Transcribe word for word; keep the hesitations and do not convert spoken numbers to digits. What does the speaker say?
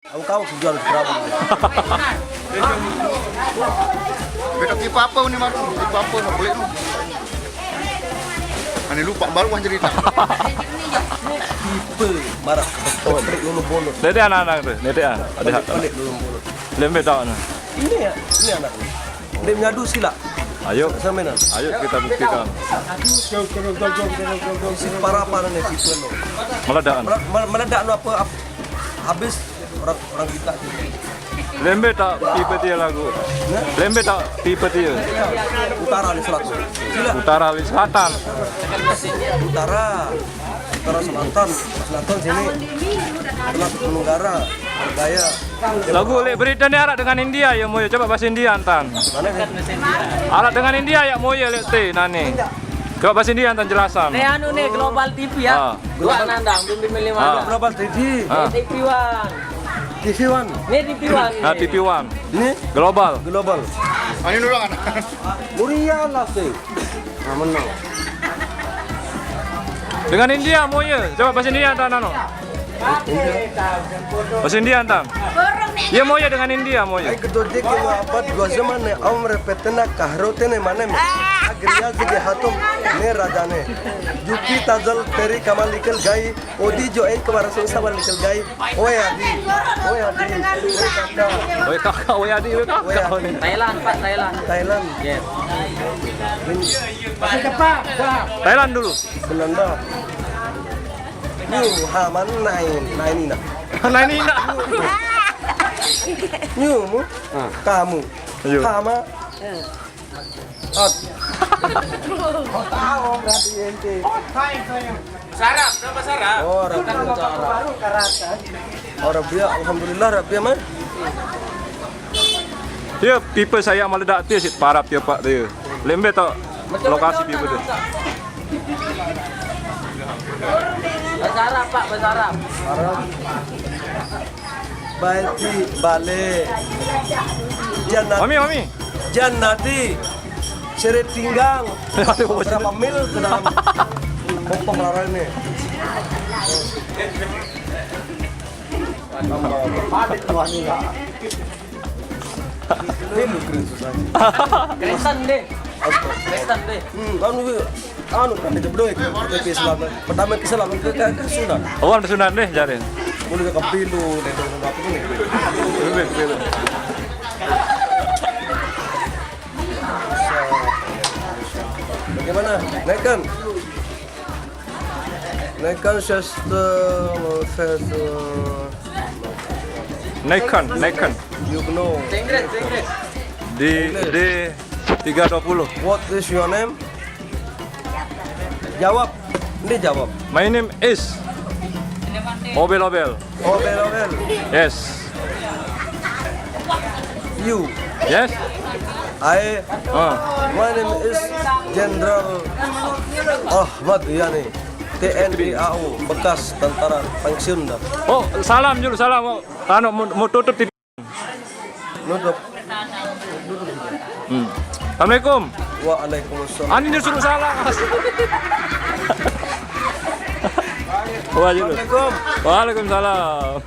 Aku kau kerja lu berapa? Beta tipe apa ni, Mar? Tipe apa nak boleh tu? Ani lupa baru kan cerita. Tipe marah. Pelik lulu bolo. Nete anak-anak tu, nete ah. Ada hak. Pelik lulu bolo. Lembe tak na. Ini ya, ini anak. Dia menyadu sila. Ayo. Sama na. Ayo kita buktikan. Si para apa ni tipe no? Meledak. Mele-, mele-, meledak no apa, ap-, habis orang, orang kita. Lembe tak tipe tia lagu. Ya? Lembe tak tipe tia. Utara ni selatan. Sila. Utara ni selatan. Utara. Utara selatan. Selatan sini. Selatan Tenggara. Gaya. Lagu lek berita ni arak dengan India ya, Moyo. Coba bahasa India, Tan. Mana ni? Arak dengan India ya, Moyo, lek te, nani. Coba bahasa India, Tan, jelasan. Ni anu ni, Global T V ya. Ah. Dua nandang, bim bim lima. Ah. Global T V. Ah. T V One. T V One. Ni T V One. Ah, T V One. Ni? Global. Global. Ani dulu kan. Muria lah sih. Nah, menang. Dengan India, Moyo. Coba bahasa India, Tan, anu. Bahasa India, Tan. Ya, Moyo, dengan India, Moyo. Ai kedo de ke wa apat gua zaman ne, aum repetena kahro tene manem. Agriya zige hatum ne radane. Juki tazal teri kamal likal gai. Odi jo ek baar sung sabar likal gai. Oe adi. Oe adi. Oe kaka. Oe kaka, oe adi, oe kaka. Oe adi. Thailand, Pak, Thailand. Thailand. Yes. Thailand dulu. Belanda. Nyu, haman nain, nain ina. Nain ina. Nyu, mu. Ah. Kamu. Ayo. Hama. At. Kau tahu berarti ente. Sarap, berapa sarap? Oh, Arab. Bukan Arab. Baru karasa. Oh, Arabia, alhamdulillah, Arabia mah. Dia pipa saya meledak tu, sit parap dia, Pak, dia. Lembe tak lokasi pipa tu. Bahasa Arab, Pak, bahasa Arab. Arab. Baiti, bale. Jannati. Mami, mami. Jannati. Seret pinggang. Aduh, berapa mil ke dalam? Potong larang ni. Padat tuan ni lah. Ini lu keren susah. Kristen deh. Kristen deh. Hmm, anu, anu kan dia berdoa ke? Tapi Islam. Pertama ke Islam ke, ke, ke sunat. Awal sunat deh, jarin. Boleh ke pilu, deh, deh, deh, apa ni? Pilu, pilu. Bagaimana? Naikkan. Naikkan Chester, Chester. Naikkan, naikkan. You know. Inggris, Inggris. Di, di tiga dua puluh. What is your name? Jawab. Ini jawab. My name is Obel Obel. Obel Obel. Yes. You. Yes. I. Ah. My name is General Ahmad Yani. T N I A U, bekas tentara pensiun dah. Oh, salam dulu, salam. Oh, anu, mau, mau tutup T V. Nutup. Hmm. Assalamualaikum. Waalaikumsalam. Ani dia suruh salam. Waalaikumsalam. Waalaikumsalam.